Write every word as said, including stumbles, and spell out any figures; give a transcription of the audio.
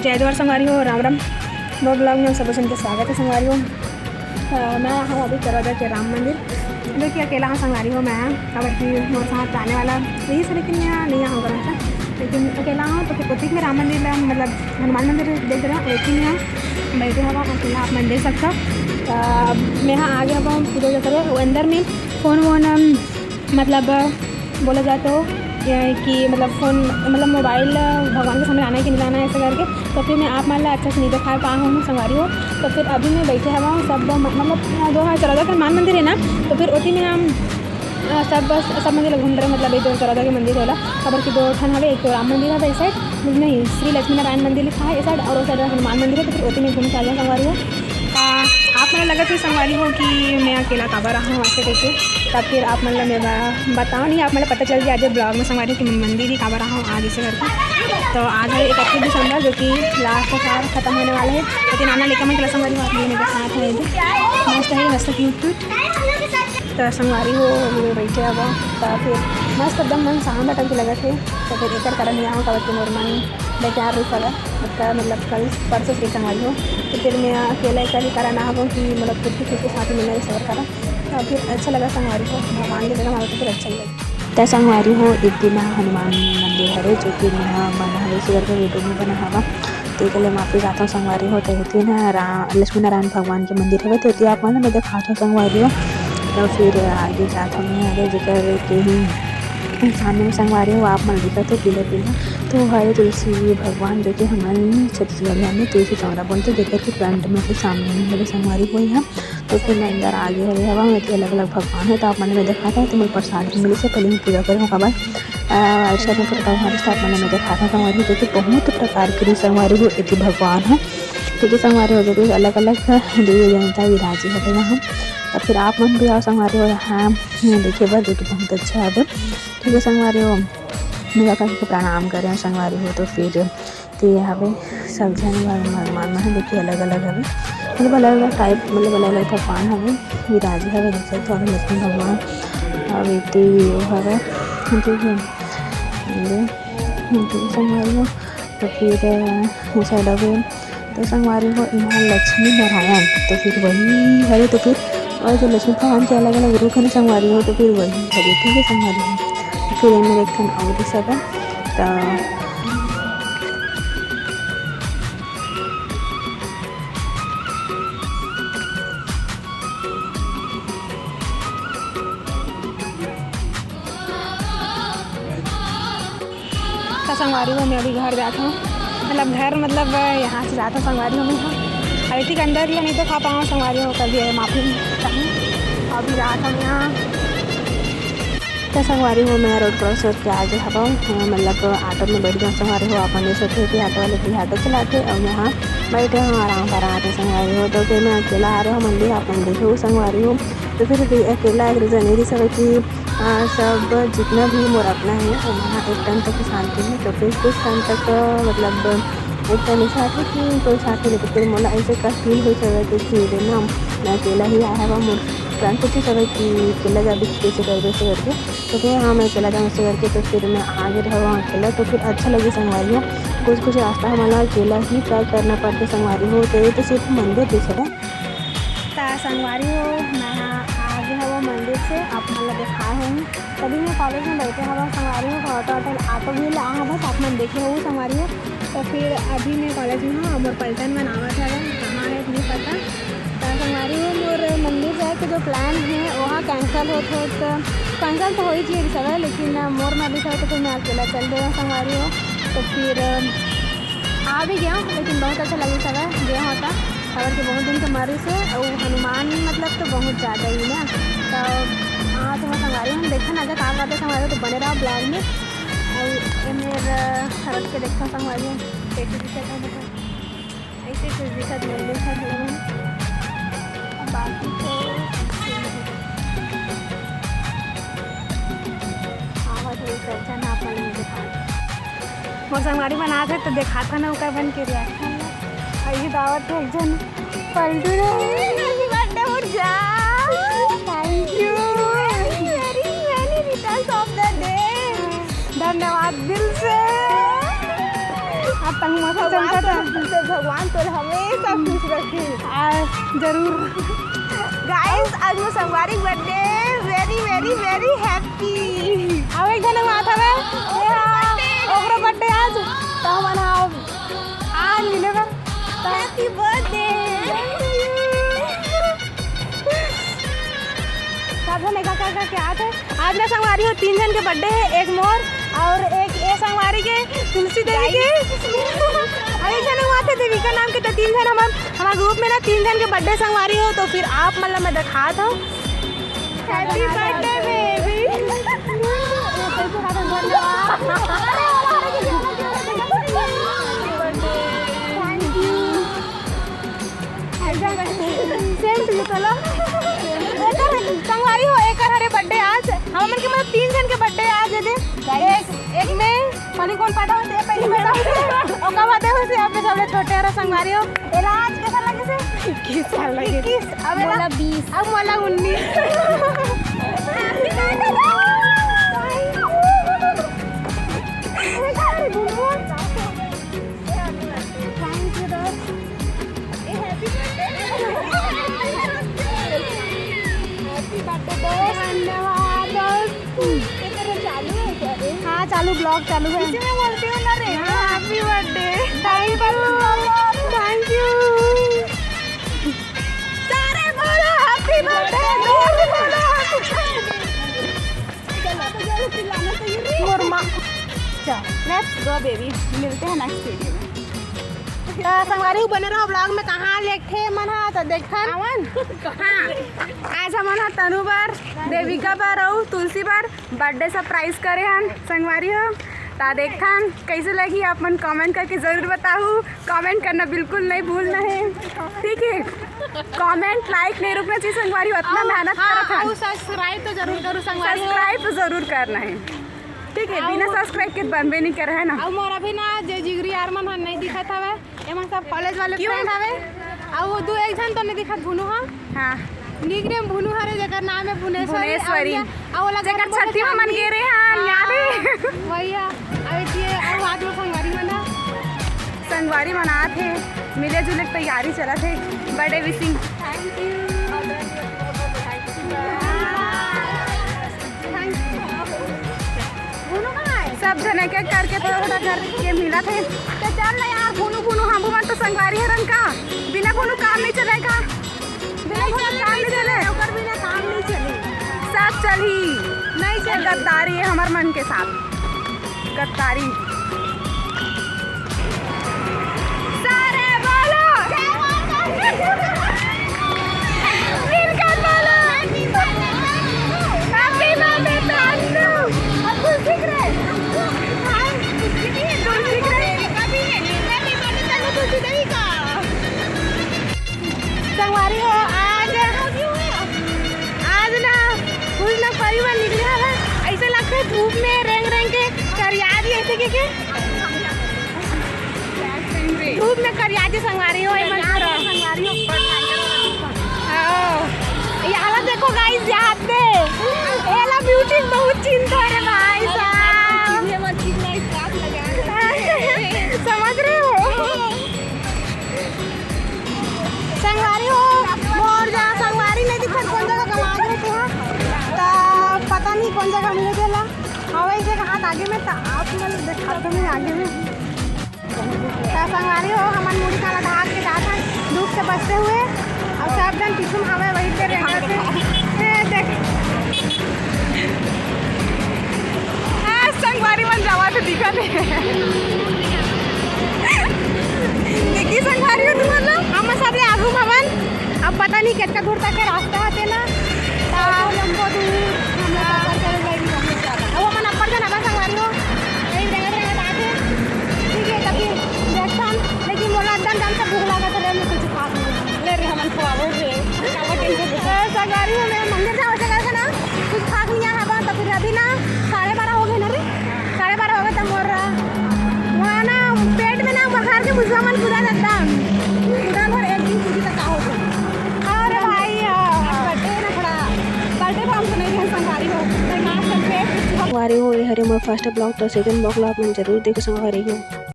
जय जोहार संगवारी हो, राम राम। मोर vlog में सबो झन के स्वागत है संगवारी हो। अ, मैं हूँ अभी चरौदा के राम मंदिर, जो कि अकेला हूँ संगवारी हो। मैं, काबर कि मोर साथ आने वाला यही से, लेकिन यहाँ नहीं आऊँगा मैं, लेकिन अकेला हूँ। तो फिर ओती में राम मंदिर ला, मतलब हनुमान मंदिर देख रहा हूँ, लेकिन यहाँ बैठे हवा अकेला, आप मन देख सकता। अ, मैं यहाँ आगे हवा पूजा करे, वो अंदर में फोन वोन, अम, मतलब बोला जाए तो ये कि मतलब फोन, मतलब मोबाइल भगवान के सामने लाना है कि नहीं लाना है, ऐसे करके। तो फिर मैं आप मन ला अच्छा से नहीं दिखा पा हूँ संगवारी हो। तो फिर अभी मैं बैठे हवा हूँ सब म-, मतलब जो है चरौदा के हनुमान मंदिर है ना, तो फिर ओती में हम, अ, सब, सब मंदिर घूम रहे, मतलब ये जो चरौदा के मंदिर होला, काबर कि दो ठन हवे, एक तो राम मंदिर हवे इस साइड, नहीं, श्री लक्ष्मी नारायण मंदिर लिखा है इस साइड, और उस साइड हनुमान मंदिर है। तो फिर ओती में घूम के आ जाए संगवारी हो। आ, आप मन लगत है संगवारी हो कि मैं अकेला काबर रहा हूँ ऐसे करके, तब फिर आप मन ला मैं ब-, बताओ नहीं, आप मन ला पता चल जाए आज vlog में संगवारी हो कि मैं मंदिर ही काबर रहा हूँ आज ऐसे करके। तो आज है इकतीस दिसंबर, जो कि लास्ट साल खत्म होने वाला है, लेकिन आना लेकर मैं अकेला संगवारी हो, आप मन मेरे साथ है, मस्त है, मस्त क्यूट क्यूट। तो संगवारी हो, अभी मैं बैठे हवा, तो फिर मस्त एकदम मन शांत टाइप के लगत है। तो फिर एकर कारण यहाँ काबर कि मोर मन बेकार रही सगा, उसका मतलब कल परसों से संगवारी हो। तो फिर मैं अकेला एकर ही कारण आ हूँ कि मतलब खुद के खुद के साथ मिलना ये सबर करा, तो फिर अच्छा लगा संगवारी हो। भगवान के जगह हमारा तो फिर अच्छा ही लगा। त संगवारी हो, एक दिन हनुमान मंदिर हरे, जो कि मैं बना हवे, इसी करके वीडियो में बना हवा। तेकर ले माफी चाहता हूँ संगवारी हो। तो एती ना रा-, लक्ष्मी नारायण भगवान के मंदिर हवे, तो एती आप मन ल मैं दिखात हूँ संगवारी हो। तो फिर आगे जात हूँ मैं, आगे जेकर के ही सामने में संगवारी हो, आप मन दिखत हो पीला पीला, तो हरे तुलसी भगवान, जो कि हमन छत्तीसगढ़िया में तुलसी चौरा बोलते, जेकर के फ्रंट में से सामने में हरे संगवारी हो यहाँ। तो फिर मैं अंदर आगे हवे हवा, मैं अलग-अलग भगवान है, तो आप मन में दिखाता है, तो मैं प्रसाद भी मिली से पहले मैं पूजा करे हूँ, काबर, अ, ऐसा में प्रकार हमारे साथ मन में दिखाता था, संगवारी हो, जो कि बहुत प्रकार के संगवारी हो, एती भगवान है, ठीक है, संगवारी हो, जो कि अलग-अलग देवी देवता विराजे हवे वहाँ। तो फिर आप मन भी आओ संगवारी हो यहाँ देखे बर, जो कि बहुत अच्छा हवे, ठीक है, संगवारी हो, मैं जाकर के प्रणाम करे हूँ, संगवारी हो, तो फिर तो ये हवे सब झन भगवान मन ह, देखिए अलग-अलग हवे, मतलब अलग-अलग टाइप, मतलब अलग-अलग भगवान हवे, विराजे हवे, देख सकते हो, लक्ष्मी भगवान और एती वो हवे, ठीक है, ये, ठीक है, संगवारी हो। तो फिर, अ, वो साइड हवे, तो संगवारी हो, इहाँ लक्ष्मी नारायण, तो फिर वही हवे, तो फिर और जो लक्ष्मी भगवान के अलग-अलग रूप है ना संगवारी हो, तो फिर वही हवे, ठीक है संगवारी हो। फिर एमे एक ठन और भी सब है, तो तो संगवारी हो, मैं अभी घर जात हूँ, मतलब घर, मतलब यहाँ से जात हूँ संगवारी हो, मैं अब इतनी अंदर भी नहीं तो खा पाऊँ संगवारी हो, कर दिया माफी चाहूँ। अभी जात हूँ यहाँ। तो संगवारी हो, मैं रोड क्रॉस करके आगे हवं, हाँ, मतलब ऑटो में बैठ गया संगवारी हो। अपन ये सोचे कि ऑटो वाले भी ऑटो चलाते और यहाँ बैठे हूँ आराम पर आते संगवारी हो। तो फिर मैं अकेला आ रहा हूँ मंदिर, आप मन देखे हो संगवारी हो। तो फिर भी अकेला एक रीजन ये सब है कि, आ, सब जितना भी मोर अपना है, वहाँ एक टाइम तक ही शांति है। तो फिर कुछ टाइम तक, मतलब एक टाइम ऐसा आथे कि कोई साथ में लेके फिर मोला ऐसे का फील हो सकता है कि फिर ना मैं अकेला ही आया हवा, मोर फ्रेंड पूछे सब कि अकेला जाबे कि कैसे करबे ऐसे करके। तो फिर हाँ, मैं अकेला जाऊँ ऐसे करके, तो फिर मैं आगे रहो अकेला, तो फिर अच्छा लगे संगवारी हो। कुछ कुछ रास्ता हमारा अकेला ही तय करना पड़ते संगवारी हो, तो ये तो सिर्फ मंदिर दिख रहा है। त संगवारी हो, मैं ह आगे हवो मंदिर से, आप मन ल देखाए होही। तभी मैं कॉलेज में बैठे हवो संगवारी हो, ऑटो, ऑटो, ऑटो भी ला हवो, आप मन देखे हो संगवारी हो। तो फिर अभी मैं कॉलेज में हूँ, मोर पलटन मन आवत हवे, कहाँ है नहीं पता। त संगवारी हो, मोर मंदिर जाए के जो प्लान है, वहाँ कैंसिल होत होत, कैंसिल तो हो ही चाहिए सगा, लेकिन मोर मर्जी से तो फिर मैं अकेला चल दे संगवारी हो। तो फिर आ भी गया, लेकिन बहुत अच्छा लगे सगा, गया होता। काबर के बहुत दिन के मरीज है, अउ हनुमान मतलब तो बहुत ज़्यादा ही ना। तो हाँ, तो मैं संगवारी हूँ, देखा ना, अगर काम करते संगवारी हो तो बने रहो vlog में। अउ ये मेरा रख के देखा संगवारी हूँ, कैसे दिखा था, देखो, ऐसे कुछ दिखा, मंदिर था थोड़ा बहुत। बाकी तो आवाज वही करता ना, अपन लोग दिखा। मोर संगवारी बनात हे, तो देखात हे ना, ओकर बन के reaction। अउ ये दावत हे एक झन पलटू ने। Happy birthday मोर जान। Thank you। Many, many, many returns of the day। धन्यवाद दिल से। अब तहु मस्त भगवान चमकत तोर, हे। तोर भगवान तोर हमेशा खुश रखे। आ, जरूर। Guys, आज मोर संगवारी birthday, very, very, very happy। अउ एक झन आत हवे, ये हा, ओकरो birthday आज, त हमन हा आज मिले बर। त happy birthday। सब झन एका एका करके आत हे। आज ना संगवारी हो, तीन झन के birthday हे, एक मोर अउ एक ए संगवारी के, तुलसी देवी के। अउ एक झन हुआ थे देविका नाम के, त तीन झन हमर, हमर group में ना तीन झन के birthday संगवारी हो, त फिर आप मन ला मैं देखात हूँ। Happy birthday baby। Thank you। Same to you, चलो। एकर संगवारी हो, एकर हरे birthday आज। हमन के मतलब तीन झन के birthday आज हे दे। एक, एक में मनी कौन पैदा होथे, पहली पैदा होथे। ओकर बाद होथे, अब सबले छोटे हरे संगवारी हो। एला आज कैसा लगे से? इक्कीस साल लगे। इक्कीस, अब एला मोला बीस। अब मोला उन्नीस। Happy birthday। Thank you, दोस्त। ए, happy birthday। Happy birthday दोस्त। धन्यवाद दोस्त। ये तेरा चालू है क्या रे? हाँ, चालू, vlog चालू है। इसी में बोलती हूँ ना रे। हाँ। Happy birthday। Thank you। Thank you। सारे बोलो happy birthday, जोर से बोलो happy birthday। मोर माँ। चल, let's go baby, मिलते हैं next video में। त संगवारी हो बने रहो vlog में, कहाँ लेगथे मन हा त देखथन। हाँ, आज हमन हा तनु बर, देविका बर अउ तुलसी बर birthday surprise करे हन संगवारी हो। त देखथन कैसे लगी, आप मन comment करके जरूर बताहू। Comment करना बिल्कुल नहीं भूलना है, ठीक है? Comment, like नहीं रुकना चाहिए संगवारी, उतना मेहनत हाँ, करत हन। अउ subscribe तो जरूर करू संगवारी हो। Subscribe तो जरूर करना है, ठीक है? अउ बिना subscribe के बनबे नहीं करे, है ना? अउ मोर अभी ना जे जिगरी यार मन ह नहीं दिखत हवे, एमन सब college वाले friend हवे। अउ वो दू एक झन तो नहीं दिखत, भुनु ह। हाँ। Nickname भुनु हरे, जेकर नाम है भुनेश्वरी। भुनेश्वरी। अउ ओला जेकर छट्ठी में मन गे रहे हन, याद है? हाँ, भैया, अउ ये, अउ आज वो संगवारी मन ह। संगवारी मन आत हे, मिले जुले के तैयारी चलत हे, birthday wishing। Thank you। Thank you। भुनु कहाँ है? सब झन एक एक करके थोड़ा थोड़ा करके मिलत हे। तो चल ना यार, भुनु, भुनु, हम मन तो संगवारी हरन का, बिना भुनु काम नहीं चलेगा। बिना भुनु काम नहीं चले। ओकर बिना काम नहीं चले। सब चलही। नहीं चले। गद्दारी है हमर मन के साथ। गद्दारी। सारे बोलो। मिलकर बोलो। Happy birthday Tannu. अब खुशी रहे। हाय, खुशी रहे। Happy birthday तन्नू, खुशी देवी का। संगवारी हो, आज, आज ना कुछ ना परिवार निकले हवे, ऐसे लगथे धूप में रेंग रेंग के करिया जी ऐसे के, के? धूप में करिया जी संगवारी हो, एमन पूरा। हाँ। ये हालत देखो guys, यहाँ पे। एला beauty बहुत चिंता है रे भाई साहब। समझ रहे हो? संगवारी हो, मोर जहाँ संगवारी नहीं दिखत, कौन जगह गवा गे रहे हो? त पता नहीं कौन जगह मिले देला। हवे इसे हाथ आगे में, त आप मन दिखा दो मैं आगे में। त संगवारी हो, हमन मुड़ी काला ढाक के जात हन, धूप से बचते हुए। अब सब जन पीछू में हवे, वही पे रेंगत हे। ए, देख। हाँ, संगवारी मन जावत हे, दिखत हे। देखी संगवारी हो तुमन ला, हमर सबले आगू म हवन। अब पता नहीं कितना दूर तक के रास्ता हे तेला। त लंबा दूर हम लोग सफर करे जाएगी बहुत ज्यादा। अब हमन अब्बड़ झन हवन संगवारी हो, यही रेंगत रेंगत आत हे। ठीक है, त फिर देखथन, लेकिन मोला एकदम दम से भूख लागत हे, मैं कुछ खा ले रे, हमन खवाबो रे। काबर tension लेथस? ए, संगवारी हो, मैं मंदिर जाओ जगह का ना, कुछ खास नहीं आया हवा, तो फिर अभी ना साढ़े बारह हो गए ना रे, साढ़े बारह हो गए, तो मोर वहाँ ना पेट में ना बघार के बुझवा मन पूरा एकदम, पूरा भर एक दिन पूरी तक का हो गए। अरे भाई, हाँ। Birthday ना थोड़ा, birthday पर हम तो नहीं हैं संगवारी हो, तो माफ कर दे। संगवारी हो, ये हरे मोर first vlog, तो second vlog ला आप मन जरूर देखो संगवारी हो।